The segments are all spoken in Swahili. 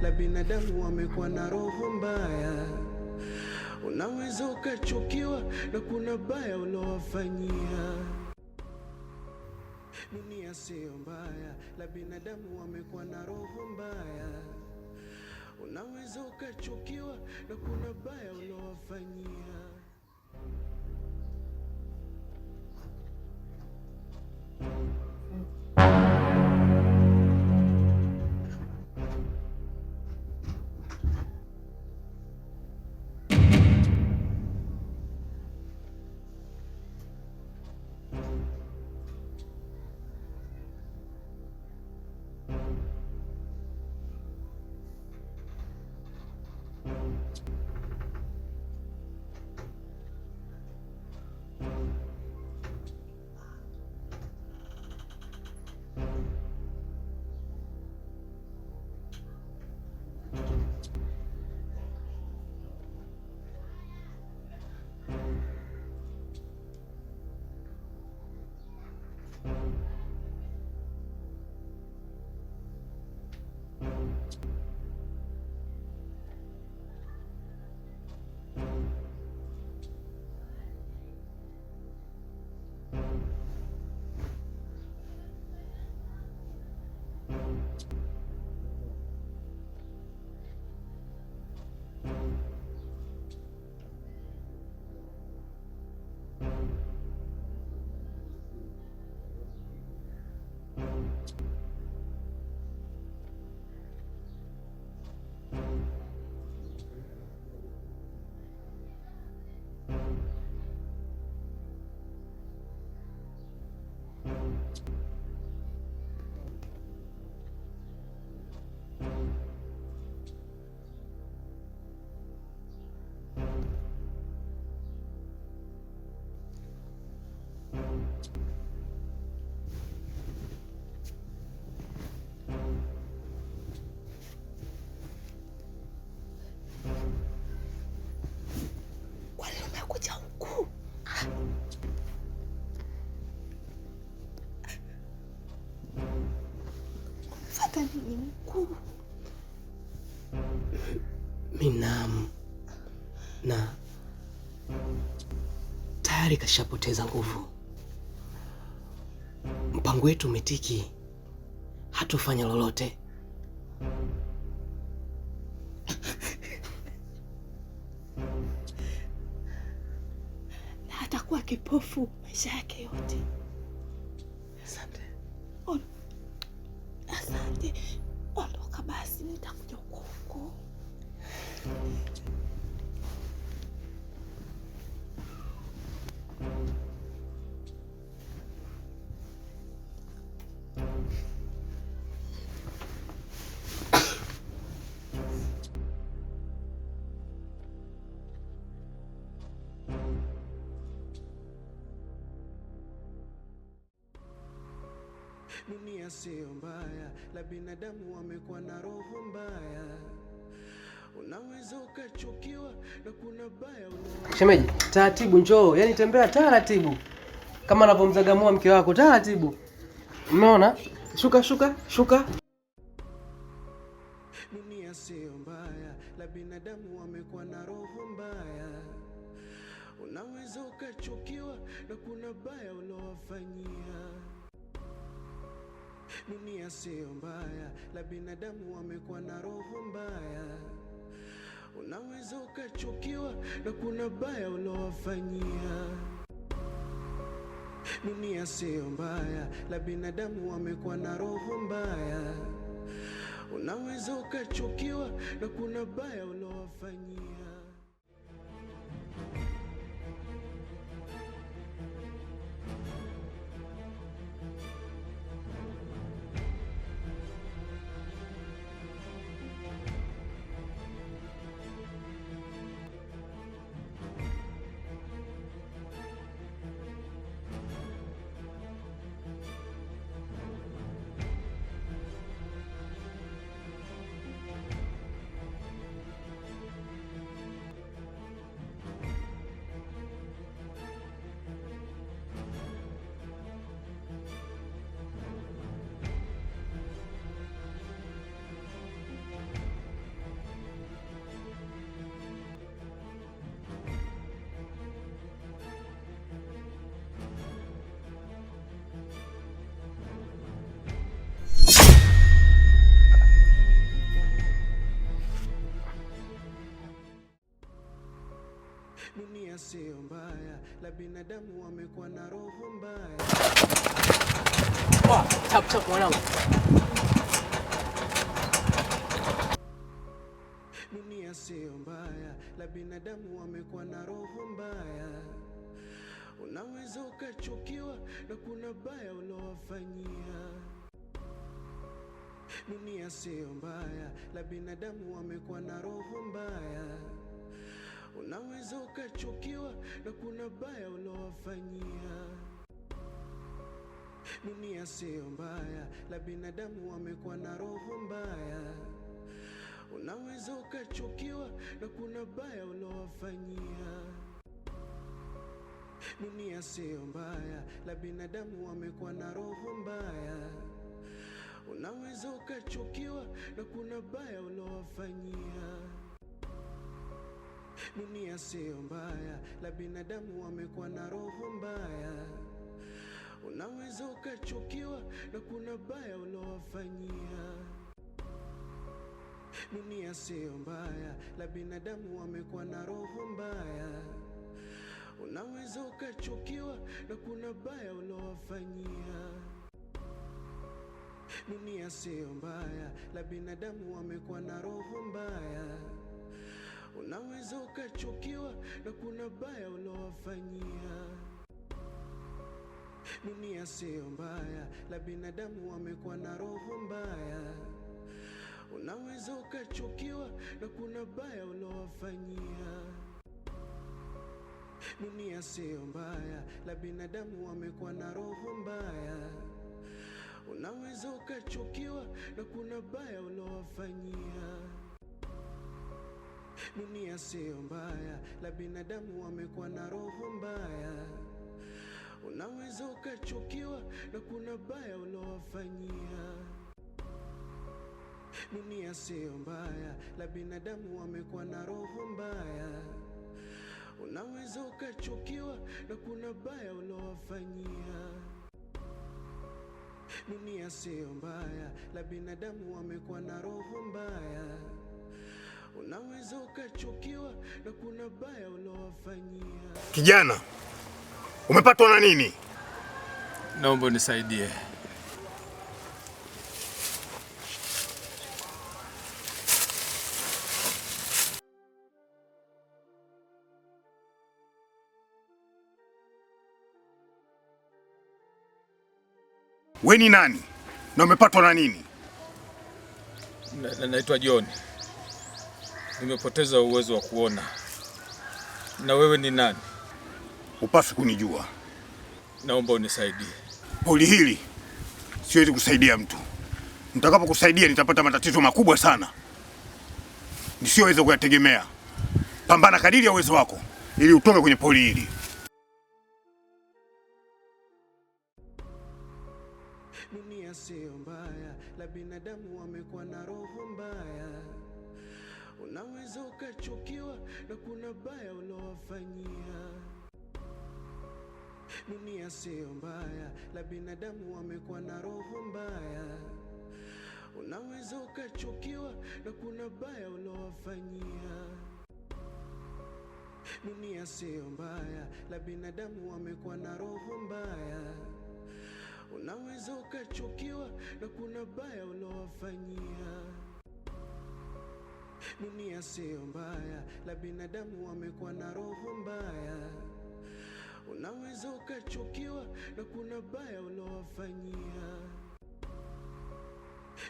la binadamu wamekuwa na roho mbaya. Unaweza ukachukiwa na kuna baya ulowafanyia. Dunia siyo mbaya, la binadamu wamekuwa na roho mbaya. Unaweza ukachukiwa na kuna baya ulowafanyia. Kwa nini umekuja huku? Umefuata nini huku? Mi naam, na tayari kashapoteza nguvu. Mpango wetu umetiki, hatufanya lolote. Na atakuwa kipofu maisha yake yote. Asante. Asante. Ondoka basi, nitakuja huko huko. Dunia siyo mbaya, la binadamu wamekuwa na roho mbaya. Unaweza ukachukiwa na kuna baya ulowafanyia. Shemeji, taratibu njoo, yaani tembea taratibu kama anavyomzagamua mke wako, taratibu. Umeona? Shuka, shuka, shuka. Dunia siyo mbaya, la binadamu wamekuwa na roho mbaya. Unaweza ukachukiwa na kuna baya ulowafanyia. Dunia siyo mbaya, la binadamu wamekuwa na roho mbaya. Unaweza ukachukiwa na kuna baya ulowafanyia. Dunia siyo mbaya, la binadamu wamekuwa na roho mbaya. Unaweza ukachukiwa na kuna baya ulowafanyia. binadamu wamekuwa na roho mbaya. Chap chap mwanangu. Dunia siyo mbaya, la binadamu wamekuwa na roho mbaya. Unaweza ukachukiwa na kuna baya ulowafanyia. Dunia siyo mbaya, la binadamu wamekuwa na roho mbaya. Unaweza ukachukiwa na kuna baya ulowafanyia. Dunia siyo mbaya, la binadamu wamekuwa na roho mbaya. Unaweza ukachukiwa na kuna baya ulowafanyia. Dunia siyo mbaya, la binadamu wamekuwa na roho mbaya. Unaweza ukachukiwa na kuna baya ulowafanyia. Dunia siyo mbaya, la binadamu wamekuwa na roho mbaya. Unaweza ukachukiwa na kuna baya ulowafanyia. Dunia siyo mbaya, la binadamu wamekuwa na roho mbaya. Unaweza ukachukiwa na kuna baya ulowafanyia. Dunia siyo mbaya, la binadamu wamekuwa na roho mbaya. Unaweza ukachukiwa na kuna baya ulowafanyia. Dunia siyo mbaya, la binadamu wamekuwa na roho mbaya. Unaweza ukachukiwa na kuna baya ulowafanyia. Dunia siyo mbaya, la binadamu wamekuwa na roho mbaya. Unaweza ukachukiwa na kuna baya ulowafanyia. Dunia siyo mbaya, la binadamu wamekuwa na roho mbaya. Unaweza ukachukiwa na kuna baya ulowafanyia. Dunia siyo mbaya, la binadamu wamekuwa na roho mbaya. Unaweza ukachukiwa na kuna baya ulowafanyia. Dunia siyo mbaya, la binadamu wamekuwa na roho mbaya. Unaweza ukachukiwa na kuna baya ulowafanyia. Kijana, umepatwa na nini? Naomba unisaidie. We ni nani na umepatwa na nini? Naitwa John, nimepoteza uwezo wa kuona. Na wewe ni nani? Upaswi kunijua. Naomba unisaidie. Poli hili siwezi kusaidia mtu. Nitakapokusaidia nitapata matatizo makubwa sana nisiyoweza kuyategemea. Pambana kadiri ya uwezo wako ili utoke kwenye poli hili. Dunia siyo mbaya, la binadamu wamekuwa na roho mbaya. Unaweza ukachukiwa na kuna baya ulowafanyia. Dunia siyo mbaya, la binadamu wamekuwa na roho mbaya. Unaweza ukachukiwa na kuna baya ulowafanyia. Dunia siyo mbaya, la binadamu wamekuwa na roho mbaya. Unaweza ukachukiwa na kuna baya ulowafanyia. Dunia siyo mbaya, la binadamu wamekuwa na roho mbaya. Unaweza ukachukiwa na kuna baya ulowafanyia.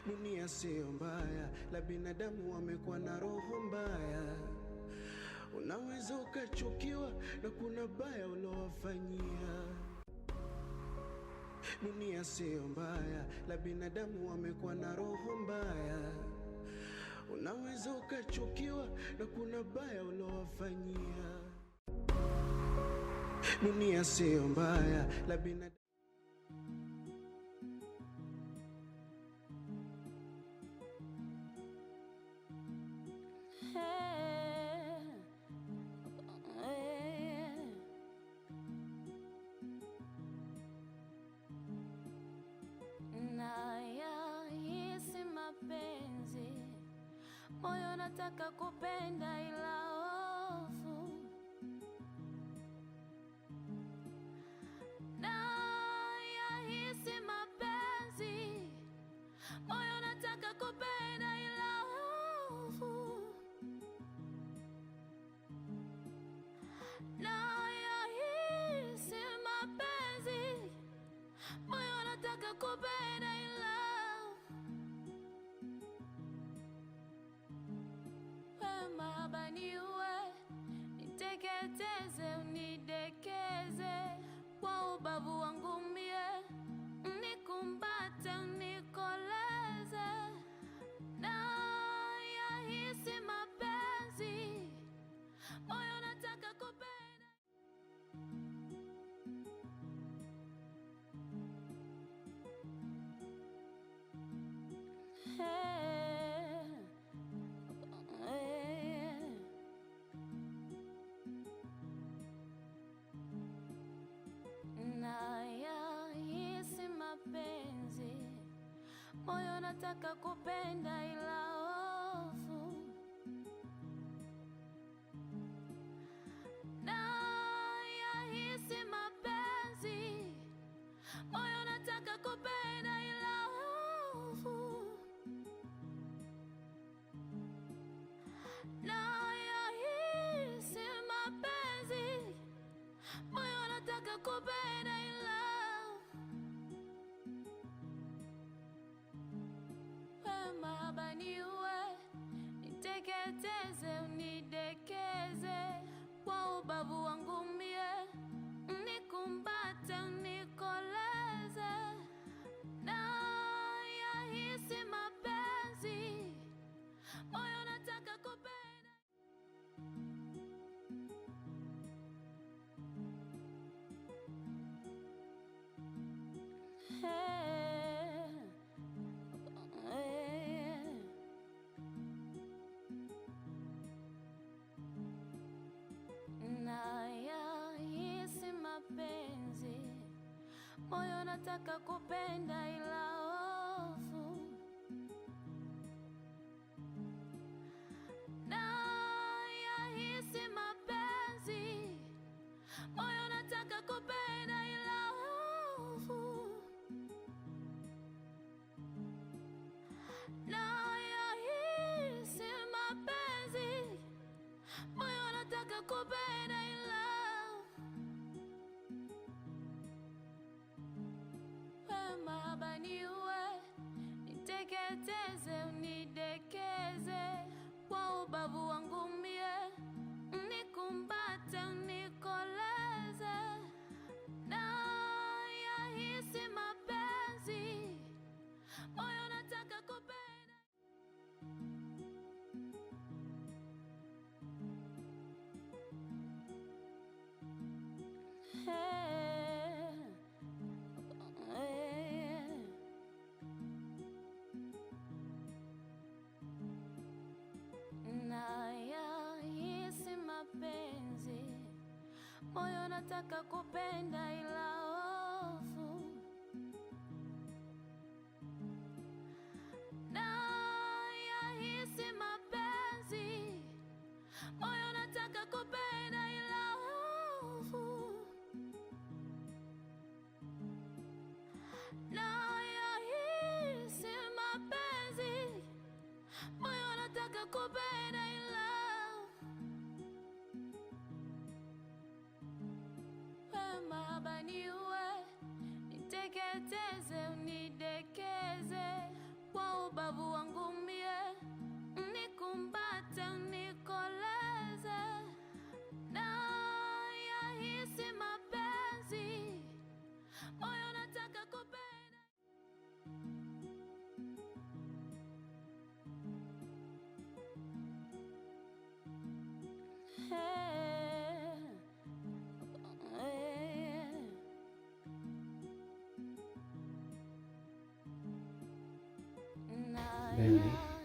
Dunia siyo mbaya, la binadamu wamekuwa na roho mbaya. Unaweza ukachukiwa na kuna baya ulowafanyia. Dunia siyo mbaya, la binadamu wamekuwa na roho mbaya. Unaweza ukachukiwa na kuna baya ulowafanyia. Dunia siyo mbaya, la binadamu Nayahisi mapenzi, moyo nataka kupenda ila hofu. kupenda ila wema baniwe, niteketeze unidekeze, kwa ubavu wangu mie, nikumbate unikoleze, na yahisi mapenzi, moyo nataka kupenda. Hey, hey. Na yahisi mapenzi, moyo nataka kupenda ila hofu. Na yahisi mapenzi, moyo nataka kupenda ila hofu. Na yahisi mapenzi, moyo nataka kupenda ila wema baniwe, niteketeze unidekeze, kwa ubavu wangu mie, nikumbate unikoleze, na yahisi mapenzi, moyo nataka kupenda. Hey, hey. Na yahisi mapenzi, moyo nataka kupenda ila hofu. Na yahisi mapenzi, moyo nataka kupenda ila hofu. Na yahisi mapenzi, moyo nataka kupenda ila wema baniwe, niteketeze unidekeze, kwa ubavu wangu mie, nikumbate unikoleze, na yahisi mapenzi, moyo nataka kupenda. Hey, hey. Na yahisi mapenzi, moyo nataka kupenda ila hofu. Na yahisi mapenzi, moyo nataka kupenda ila hofu. Na yahisi mapenzi, moyo nataka kupenda ila wema baniwe, niteketeze unidekeze, kwa ubavu wangu mie, nikumbate unikoleze, na yahisi mapenzi, moyo nataka kupenda. Hey, hey. Na Baby.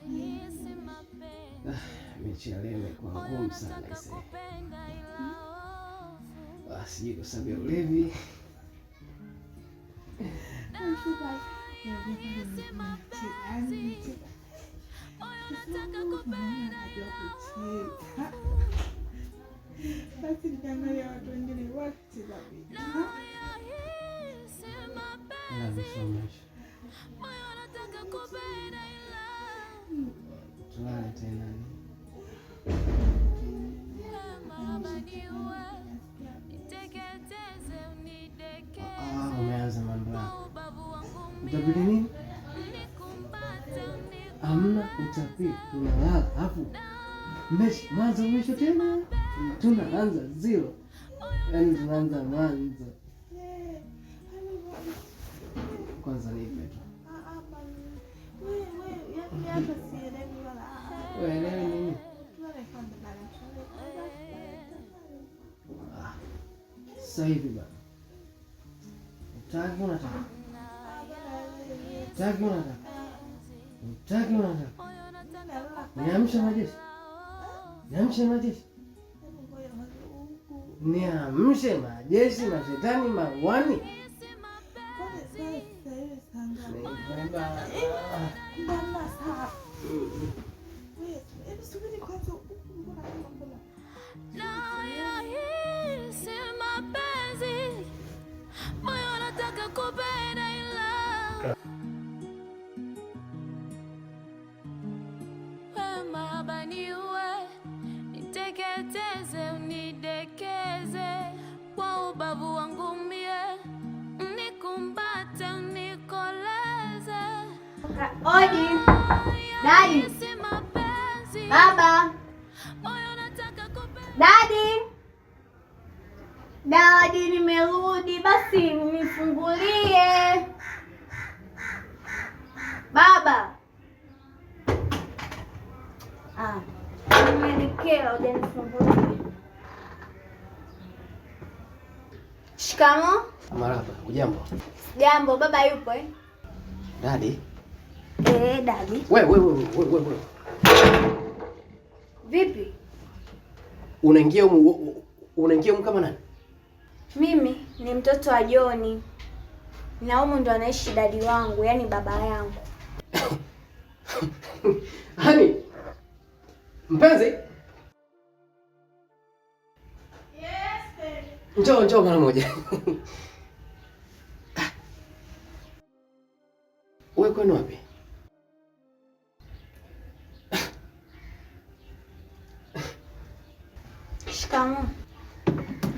yahisi mapenzi, Mechi ya leo imekuwa moyo ngumu sana nataka aisee. kupenda ila hofu. Ah, sijui kwa sababu ya ulevi. Nahisi mapenzi, moyo nataka kupenda ila hofu. Basi nikiangalia watu wengine wote kabisa. Nayahisi I love you mapenzi, so much. moyo nataka kupenda ila Tulale tena. wema baniwe, niteketeze Ah, unidekeze, umeanza mambo kwa yako. ubavu wangu Utapili nini? Hamna utapili, tunalala alafu mechi mwanzo mwisho tena tunaanza zero, yaani tunaanza mwanzo. Kwanza nipe tu. Uelewi nini? Ah, sasa hivi bana, utaki unataka, utaki unataka, utaki unataka, niamshe majeshi, niamshe majeshi, niamshe majeshi, mashetani mawani. Nayahisi mapenzi, moyo unataka kupenda ila wema baniue, niteketeze, unidekeze kwa ubavu wangu mie, nikumbate, unikoleze. Odi. Dadi. Nayahisi mapenzi, Baba. moyo unataka kupenda. Dadi. Dadi, nimerudi. Basi nifungulie. Baba. Ah, umenikera hujanifungulia. Shikamo. Marhaba, hujambo? Jambo, baba yupo eh? Dadi. Eh, dadi. We we we we we we. Vipi? Unaingia humu, unaingia humu kama nani? Mimi ni mtoto wa Joni na humu ndo anaishi dadi wangu, yani baba yangu. Hani mpenzi, njoo njoo mara moja. Wewe kwenu wapi? Shikamoo.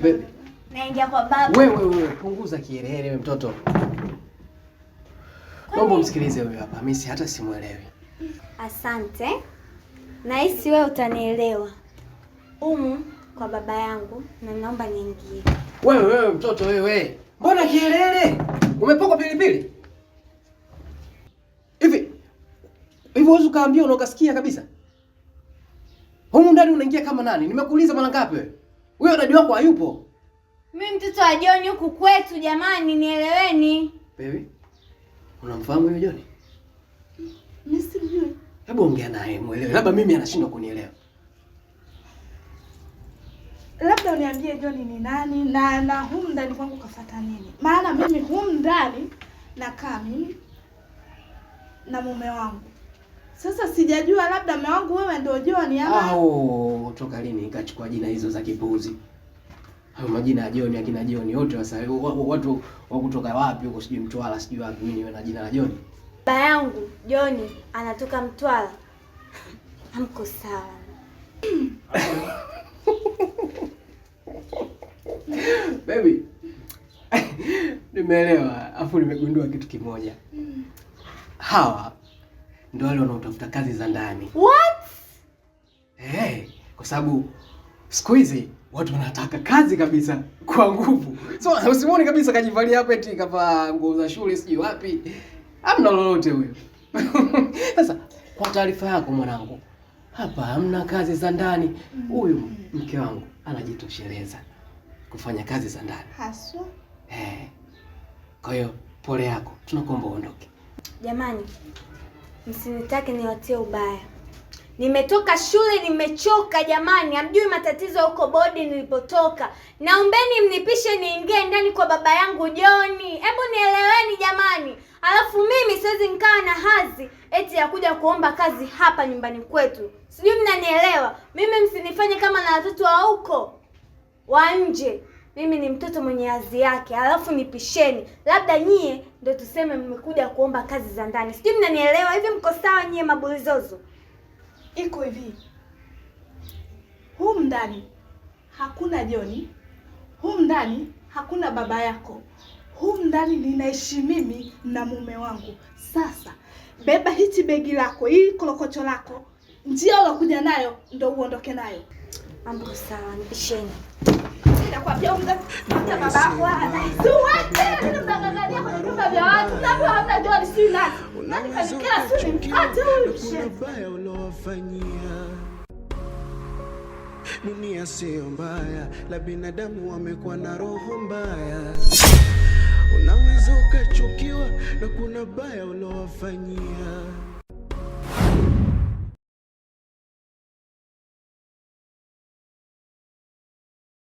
Baby, Naingia kwa baba. wewe wewe punguza kiherehere wewe mtoto. Naomba umsikilize huyu hapa, mimi si hata simuelewi. Asante. Nahisi wewe utanielewa. Umu kwa baba yangu na naomba niingie. Wewe wewe mtoto wewe. Mbona kiherehere? Umepakwa pilipili? Hivi hivi huwezi ukaambia na ukasikia kabisa? Humu ndani unaingia kama nani? Nimekuuliza mara ngapi wewe? Huyo dadi wako hayupo. Mimi mtoto wa Joni huku kwetu jamani, nieleweni. Baby, unamfahamu huyo Joni? Mimi simjui. Hebu ongea naye muelewe. Labda mimi anashindwa kunielewa. Labda uniambie Joni ni nani na humu ndani kwangu kafata nini? Maana mimi humu ndani nakaa mimi na mume wangu. Sasa sijajua labda mume wangu wewe ndio Joni ama Au toka lini nikachukua jina hizo za kipuuzi? Hayo majina ya Joni, akina Joni wote wasa watu wa kutoka wapi huko sijui Mtwara sijui wapi, mimi niwe na jina la Joni. Baba yangu Joni anatoka Mtwara. Hamko sawa. Baby, nimeelewa, afu nimegundua kitu kimoja. Hawa ndio wale wanaotafuta kazi za ndani. What? Hey, kwa sababu siku hizi watu wanataka kazi kabisa kwa nguvu. So usimuone kabisa kajivalia hapa eti kavaa nguo za shule sijui wapi. Hamna lolote huyo. Sasa kwa taarifa yako mwanangu, hapa hamna kazi za ndani. Huyu mke wangu anajitosheleza kufanya kazi za ndani. Haswa. Eh. Kwa hiyo pole yako, tunakuomba uondoke. Jamani, msinitake niwatie ubaya. Nimetoka shule nimechoka jamani, hamjui matatizo huko bodi nilipotoka. Naombeni mnipishe niingie ndani kwa baba yangu Joni. Hebu nieleweni jamani. Alafu mimi siwezi nikawa na hazi eti ya kuja kuomba kazi hapa nyumbani kwetu. Sijui mnanielewa. Mimi msinifanye kama na watoto wa huko wa nje. Mimi ni mtoto mwenye hadhi yake, alafu nipisheni. Labda nyie ndio tuseme mmekuja kuomba kazi za ndani. Sijui mnanielewa. Hivi mko sawa nyie mabulizozo? Iko hivi. Humu ndani hakuna Joni. Humu ndani hakuna baba yako. Humu ndani ninaishi mimi na mume wangu. Sasa beba hichi begi lako, hili kolokocho lako, njia ulokuja nayo ndo uondoke nayo. Mambo sawa, nipisheni. Nakwambia hata baba yako hana. Si uache nini mnang'ang'ania kwenye vyumba vya watu. Mnaambiwa hamna John si nani. Nani Unaweza kanikera si ukachukiwa nimpate huyu na kuna mshenzi. baya ulowafanyia. Dunia siyo mbaya, la binadamu wamekuwa na roho mbaya. Unaweza ukachukiwa na kuna baya ulowafanyia.